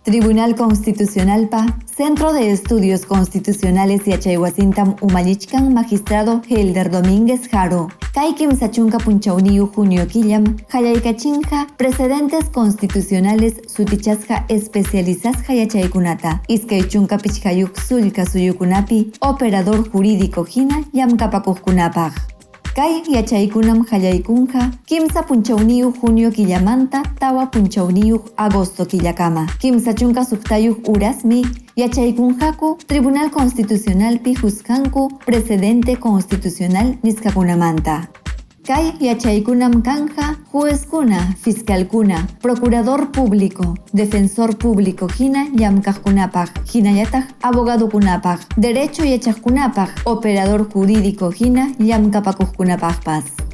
Tribunal Constitucionalpa Centro de Estudios Constitucionales yachaywasintam umallichkan magistrado Helder Domínguez Jaro. Kay 30 punchawniyuq junio killam qallaykachinqa precedentes constitucionales sutichasqa especializasqa yachaykunata 25 sullka suyukunapi operador jurídico hina llamkapakuqkunapaq. Kay yachaykunam qallaykunqa 3 punchawniyuq junio killamanta 4 punchawniyuq agosto killakama. 36 urasmi yachaykunqaku Tribunal Constitucionalpi juzganku precedente constitucional nisqakunamanta. Kay yachaykunam kanja juezkuna, fiscalkuna, procurador público, defensor público hina llamkaqkunapaq, hinallataq abogadokunapaq, derecho yachaqkunapaq, operador jurídico hina llamkapakuqkunapaqpas.